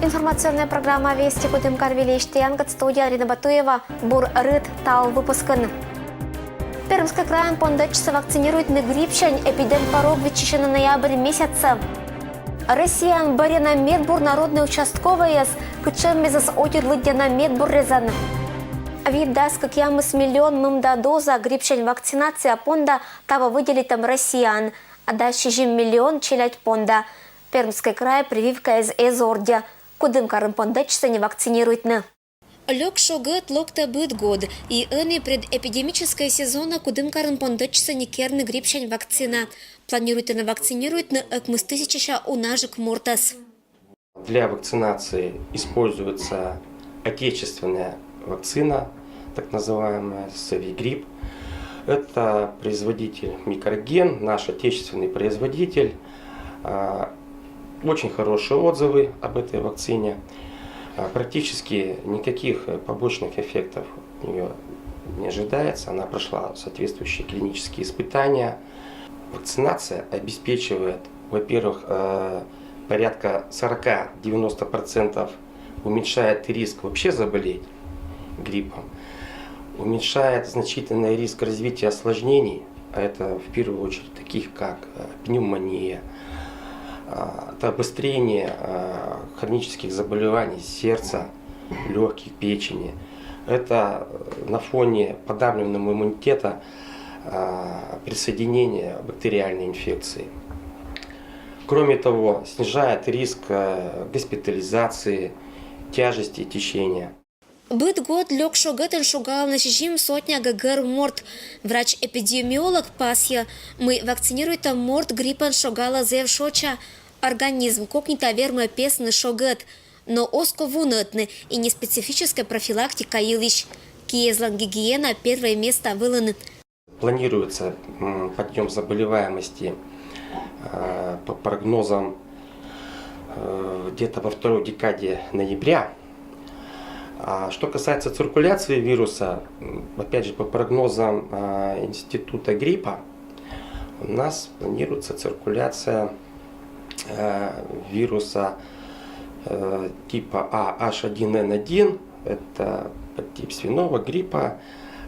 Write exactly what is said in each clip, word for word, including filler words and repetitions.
Информационная программа «Вести» Кудымкар выльысь тіянкӧд, студияын Арина Батуева. Бур рыт тау выпускын. Пермскӧй крайын пондӧдчисӧ вакцинируйтны гриппсянь, эпидем порог виччысьӧны ноябрь месяцсӧ. Россияын бӧрйӧны медбур народнӧй участковӧйяс, кытшӧмъясӧс отир лыддьӧны медбур резӧн. Вит дас кӧкъямыс миллион мында доза гриппсянь вакцинация понда таво выделитӧм Россияын, а дас сизим миллион челядь понда. Пермскӧй край прививкаяс эз ордйы. Кудымкарын пондӧдчисӧ нин вакцинируйтны. Лёк шогӧт локтӧ быд год, и ӧні пред эпидемическӧй сезонӧ Кудымкарын пондӧдчисӧ нин керны гриппсянь вакцина. Планируйтӧны вакцинируйтны ӧкмыс тысячаӧс унажык мортӧс. Для вакцинации используется отечественная вакцина, так называемая Совигрипп. Это производитель Микроген, наш отечественный производитель. А, Очень хорошие отзывы об этой вакцине. А, Практически никаких э, побочных эффектов у нее не ожидается. Она прошла соответствующие клинические испытания. Вакцинация обеспечивает, во-первых, э, порядка сорока-девяноста процентов, уменьшает риск вообще заболеть гриппом, уменьшает значительно риск развития осложнений, а это в первую очередь таких, как э, пневмония, а, это обострение э, хронических заболеваний сердца, легких, печени. Это э, на фоне подавленного иммунитета а, присоединение бактериальной инфекции. Кроме того, снижает риск э, госпитализации, тяжести течения. Быд год лёк шогӧтӧн шугалӧны сизим сотня гӧгӧр морт. Врач-эпидемиолог пасйӧ, мый вакцинируйтӧм морт гриппӧн шогалӧ зэв шоча. Организм кокнита вермӧ песны шогӧт, но оз ков вунӧдны, и не специфическӧй профилактика йылысь. Киэзлӧн гигиена первой места вылын. Планируется м, подъем заболеваемости э, по прогнозам э, где-то во второй декаде ноября. А что касается циркуляции вируса, м, опять же, по прогнозам э, Института гриппа, у нас планируется циркуляция э, вируса э, типа А H один N один, это подтип свиного гриппа,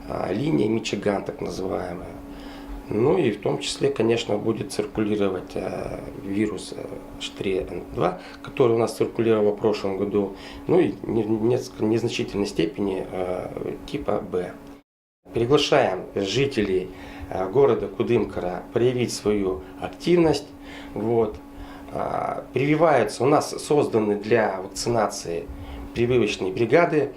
а, линия Мичиган, так называемая. Ну и в том числе, конечно, будет циркулировать э, вирус э, H три N два, который у нас циркулировал в прошлом году, ну и не- в несколько незначительной степени э, типа Б. Приглашаем жителей э, города Кудымкара проявить свою активность. Вот. А, Прививаются, у нас созданы для вакцинации прививочные бригады.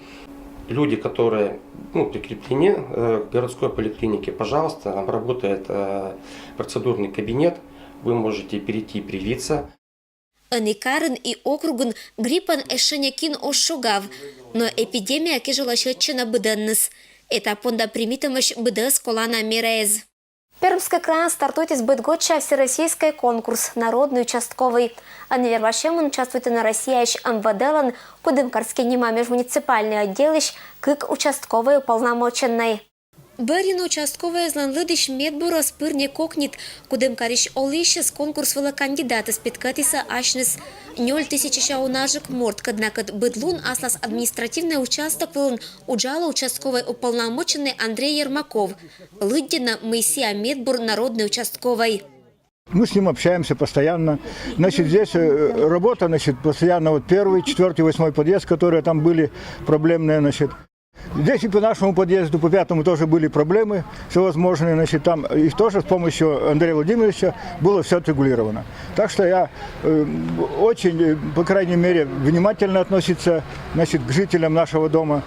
Люди, которые ну, прикреплены э, к городской поликлинике, пожалуйста, там работает э, процедурный кабинет, вы можете перейти и привиться. Ӧні карын и округын гриппӧн эшшӧ некин оз шогав, но эпидемия кежлӧ сетчӧ на быдӧнныс. Эта понда примитӧмӧсь быдӧс колана мераэз. Пермскӧй крайын стартуйтіс быд годся всероссийскӧй конкурс «Народный участковый». Ӧні вермасьӧмын участвуйтны Россияысь МВД-лӧн Кудымкарскӧй нима межмуниципальнӧй отделысь кык участковӧй уполномоченнӧй. Бӧрйыны участковӧйяслӧн лыдысь медбурӧс пыр некокнит. Кудымкарысь олысьӧс конкурс вылӧ кандидатӧс петкӧдісӧ асьныс нёль тысячаӧс унажык морт. Кӧднакӧд быд лун аслас административнӧй участок вылын уджалӧ участковӧй уполномоченнӧй Андрей Ермаков. Лыддьӧны, мый сійӧ медбур народнӧй участковӧй. Мы с ним общаемся постоянно. Значит, здесь э, работа, значит, постоянно вот первый, четвертый, восьмой подъезд, которые там были проблемные, значит. Здесь и по нашему подъезду, по пятому тоже были проблемы всевозможные, значит, там и тоже с помощью Андрея Владимировича было все отрегулировано. Так что я э, очень, э, по крайней мере, внимательно относится, значит, к жителям нашего дома.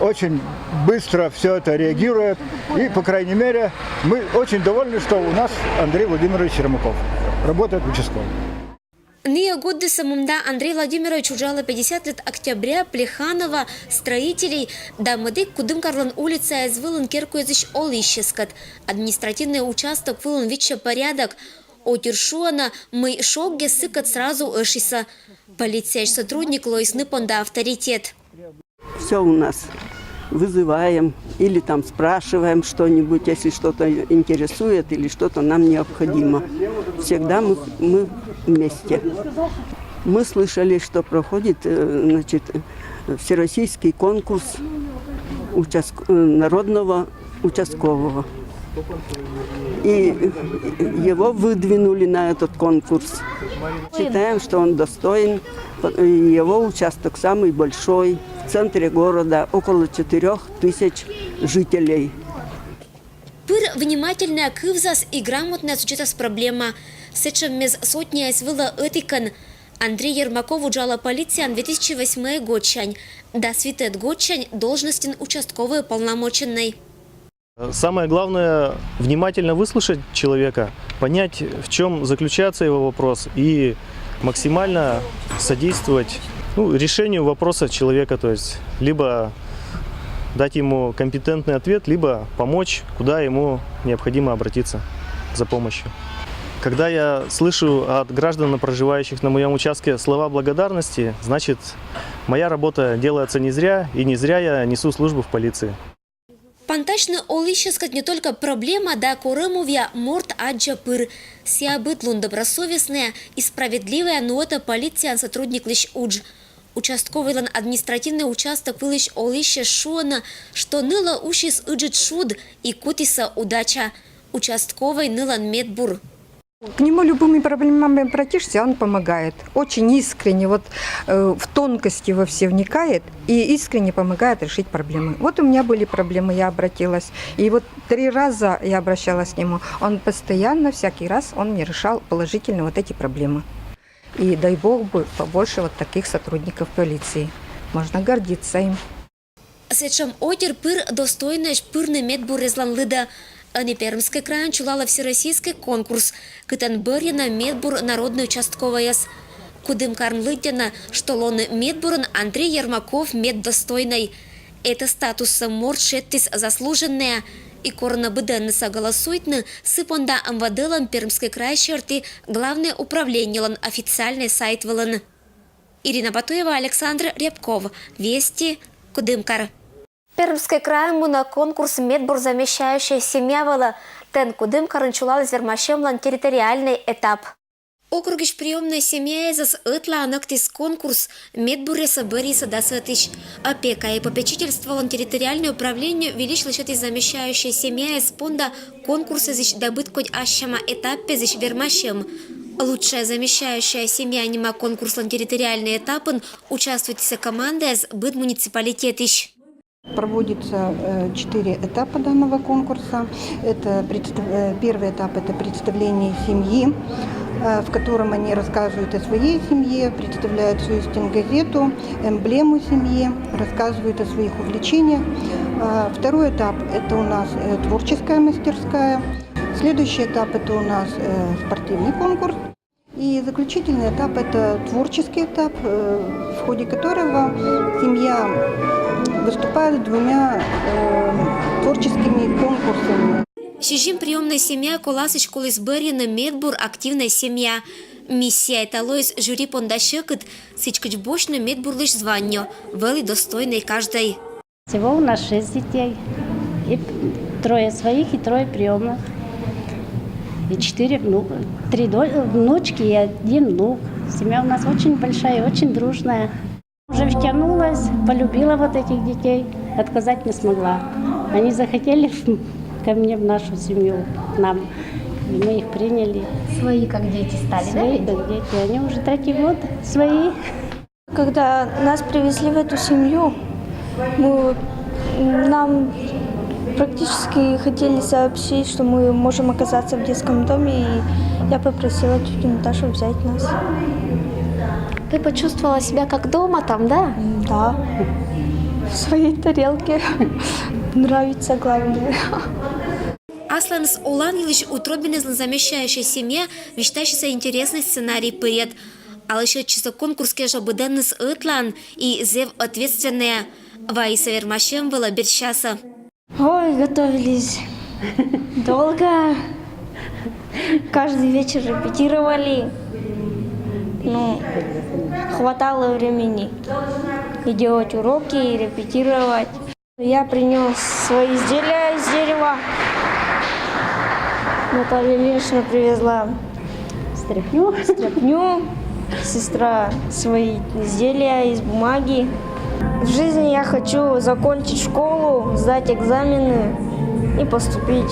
Очень быстро все это реагирует. И, по крайней мере, мы очень довольны, что у нас Андрей Владимирович Ермаков работает участковым. Ныа годдісӧ мында Андрей Владимирович уджалӧ пятьдесят лет Октября, Плеханова, строителей да мӧдік Кудымкарлӧн улицаяс вылын керкаысь олысьяскӧд. Административнӧй участок вылын виччысьӧ порядок. Отир шуӧны, мый шоггес сыкӧд сразу ӧшисӧ. Полицияысь сотрудник лоис ны понда авторитет. Все у нас вызываем или там спрашиваем что-нибудь, если что-то интересует или что-то нам необходимо. Всегда мы, мы вместе. Мы слышали, что проходит э, значит, всероссийский конкурс участк- э, народного участкового. И его выдвинули на этот конкурс. Считаем, что он достоин. Его участок самый большой, в центре города около четырех тысяч жителей. Пыр внимательнӧя кывзас и грамотнӧя суждӧритас проблема. Сэтшӧм мез сотняяс вылӧ ӧтикӧн. Андрей Ермаков уджалӧ полицияын две тысячи восьмӧй годсянь, дас витӧд годсянь должностьын участковӧй уполномоченнӧй. Самое главное, внимательно выслушать человека, понять, в чем заключается его вопрос, и максимально содействовать ну, решению вопроса человека, то есть либо дать ему компетентный ответ, либо помочь, куда ему необходимо обратиться за помощью. Когда я слышу от граждан, проживающих на моем участке, слова благодарности, значит, моя работа делается не зря, и не зря я несу службу в полиции. Пантасьны олысьяскӧд не только проблема да корӧмывъя морт аддза пыр. Сійӧ быд лун добросовестнӧя и справедливӧя нуӧтӧ полицияын сотрудниклысь удж. Участковӧйлӧн административнӧй участок вылысь олысьяс шуӧны, что нылӧ усис ыджыд шуд и кутісӧ удача. Участковӧй нылӧн медбур. К нему любыми проблемами обратишься, он помогает. Очень искренне, вот э, в тонкости во все вникает и искренне помогает решить проблемы. Вот у меня были проблемы, я обратилась. И вот три раза я обращалась к нему. Он постоянно, всякий раз, он мне решал положительно вот эти проблемы. И дай бог бы побольше вот таких сотрудников полиции. Можно гордиться им. Сэтшӧм отир пыр достойнӧйӧсь пырны медбурӧслӧн лыдӧ. Ӧні Пермскӧй крайын чулалӧ всероссийскӧй конкурс, кытӧн бӧрйӧны медбур народнӧй участковӧйяс. Кудымкарын лыддьӧны, что лоны медбурӧн Андрей Ермаков меддостойнӧй. Этӧ статуссӧ морт шедьтіс заслуженнӧя. И кор на быдӧннысӧ голосуйтны, сы понда МВД-лӧн Пермскӧй край серти Главнӧй управлениелӧн официальнӧй сайт вылын. Ирина Батуева, Александр Рябков, Вести, Кудымкар. Пермскӧй крайын мунӧ конкурс медбур замещающӧй семья вылӧ. Тэн Кудымкарын чулаліс вермасьӧмлӧн территориальнӧй этап. Округысь приёмнӧй семьяясӧс ӧтлаын ӧктіс конкурс медбуръясӧс бӧрйисӧ дас ӧтысь. Опека и попечительстволӧн территориальнӧй управление выльысь лӧсьӧдіс замещающӧй семьяяс понда конкурсъясысь да быдкодь ассяма этапъясысь вермасьӧм. «Лучшая замещающая семья» нима конкурслӧн территориальнӧй этапын участвуйтісӧ командаяс быд муниципалитетысь. Проводится четыре этапа данного конкурса. Это представ- первый этап — это представление семьи, в котором они рассказывают о своей семье, представляют свою стенгазету, эмблему семьи, рассказывают о своих увлечениях. Второй этап — это у нас творческая мастерская. Следующий этап — это у нас спортивный конкурс. И заключительный этап — это творческий этап, в ходе которого семья выступает с двумя творческими конкурсами. Сизим приёмнӧй семья коласысь коліс бӧрйыны медбур активнӧй семья. Миссия эталоис жюри понда сьӧкыд, сідзкӧ босьтны медбурлысь званнё, вӧлі достойнӧй каждӧй. Всего у нас шесть детей. И трое своих, и трое приемных. И четыре внука. Три внучки и один внук. Семья у нас очень большая и очень дружная. Уже втянулась, полюбила вот этих детей. Отказать не смогла. Они захотели ко мне в нашу семью, к нам. И мы их приняли. Свои как дети стали, Свои да? Как дети. Они уже третий год свои. Когда нас привезли в эту семью, мы, нам практически хотели сообщить, что мы можем оказаться в детском доме, и я попросила тетю Наташу взять нас. Ты почувствовала себя как дома там, да? Да. В своей тарелке. Нравится, главное. Асланыс оланьлысь утробиныс замещающӧй семья висьтасис интереснӧй сценарий пырйӧд. А лӧсьӧдчисӧ конкурс кежлӧ быдӧнныс ӧтлаын и зэв ответственнӧя. Вайисӧ вермасьӧм вылӧ бердсясӧ. Ой, готовились долго. Каждый вечер репетировали. Ну, хватало времени и делать уроки, и репетировать. Я принёс свои изделия из дерева. Наталья Ильинична привезла стряпню. Стряпню. Сестра свои изделия из бумаги. В жизни я хочу закончить школу, сдать экзамены и поступить.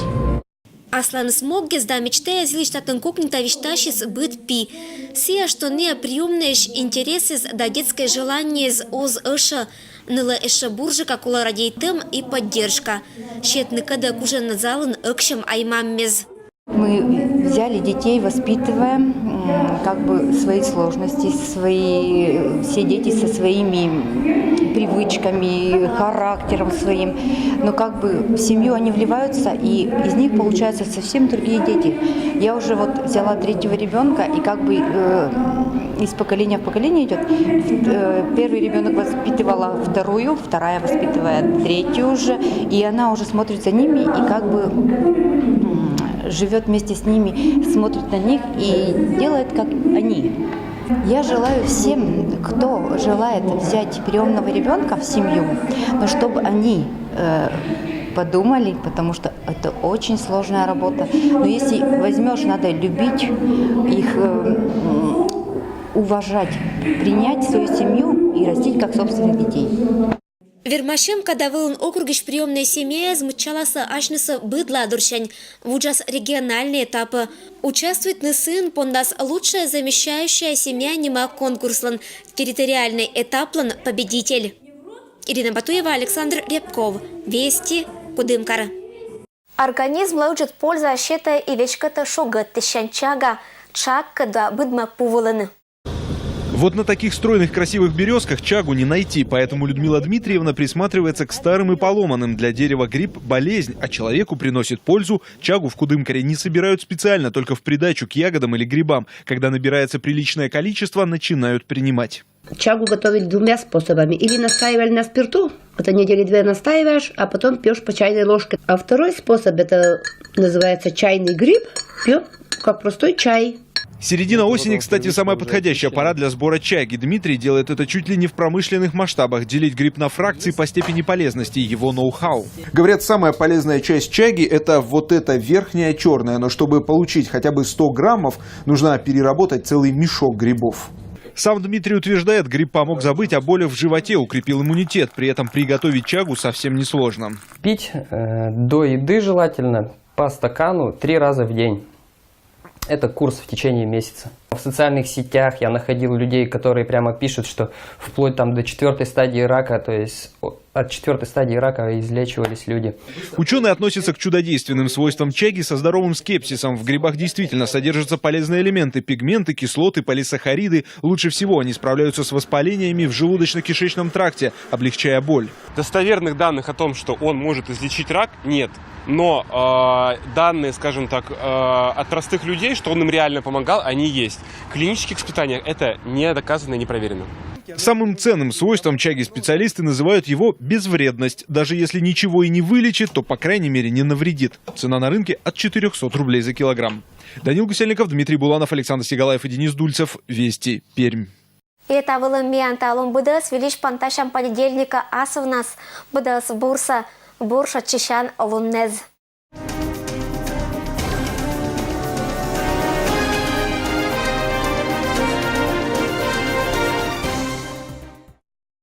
Асланыс моггес да мечтаез йылысь татын кокни та висьтасис быд пи. Сійӧ, что нӧ приёмнӧйысь интересэз да детскӧй желаниеез оз ӧшӧ, нылӧ эшшӧ бурджыка колӧ радейтӧм и поддержка. Сетны кадӧ кужӧн на залын ӧксьӧм ай-маммез. Мы взяли детей, воспитываем, м, как бы свои сложности, свои, все дети со своими привычками, характером своим. Но как бы в семью они вливаются, и из них получаются совсем другие дети. Я уже вот взяла третьего ребенка, и как бы э, из поколения в поколение идет. Э, первый ребенок воспитывала вторую, вторая воспитывает третью уже, и она уже смотрит за ними и как бы живет вместе с ними, смотрит на них и делает, как они. Я желаю всем, кто желает взять приемного ребенка в семью, но чтобы они э, подумали, потому что это очень сложная работа. Но если возьмешь, надо любить их, э, м, уважать, принять свою семью и растить как собственных детей. Вермасьӧм када вылын округысь приёмнӧй семьяэз мыччаласӧ асьнысӧ быдлаӧ дырсянь, вуджас региональнӧй этапӧ. Участвуйтны сыын пондас «Лучшая замещающая семья» нима конкурслӧн, территориальнӧй этаплӧн победитель. Ирина Батуева, Александр Рябков, «Вести», Кудымкар. Организмлы ыджыд польза сетӧ и веськӧдтӧ шогӧдтысьян чага, чаг кӧ да быдмӧ пу вылын. Вот на таких стройных красивых березках чагу не найти, поэтому Людмила Дмитриевна присматривается к старым и поломанным. Для дерева гриб – болезнь, а человеку приносит пользу. Чагу в Кудымкаре не собирают специально, только в придачу к ягодам или грибам. Когда набирается приличное количество, начинают принимать. Чагу готовили двумя способами. Или настаивали на спирту, это недели две настаиваешь, а потом пьешь по чайной ложке. А второй способ, это называется чайный гриб, пьем как простой чай. Середина осени, кстати, самая подходящая пора для сбора чаги. Дмитрий делает это чуть ли не в промышленных масштабах. Делить гриб на фракции по степени полезности – его ноу-хау. Говорят, самая полезная часть чаги – это вот эта верхняя черная. Но чтобы получить хотя бы сто граммов, нужно переработать целый мешок грибов. Сам Дмитрий утверждает, гриб помог забыть о боли в животе, укрепил иммунитет. При этом приготовить чагу совсем несложно. Пить э, до еды желательно по стакану три раза в день. Это курс в течение месяца. В социальных сетях я находил людей, которые прямо пишут, что вплоть там до четвертой стадии рака, то есть от четвертой стадии рака излечивались люди. Ученые относятся к чудодейственным свойствам чаги со здоровым скепсисом. В грибах действительно содержатся полезные элементы: пигменты, кислоты, полисахариды. Лучше всего они справляются с воспалениями в желудочно-кишечном тракте, облегчая боль. Достоверных данных о том, что он может излечить рак, нет. Но э, данные, скажем так, э, от простых людей, что он им реально помогал, они есть. В клинических испытаниях это не доказано и не проверено. Самым ценным свойством чаги специалисты называют его безвредность. Даже если ничего и не вылечит, то, по крайней мере, не навредит. Цена на рынке от четырёхсот рублей за килограмм. Данил Гусельников, Дмитрий Буланов, Александр Сигалаев и Денис Дульцев. Вести, Пермь. Эта вылын миян талун быдӧс. Выльысь пантасям понедельникӧ асывнас. Быдӧс бурсӧ, бур шойччысян луннас.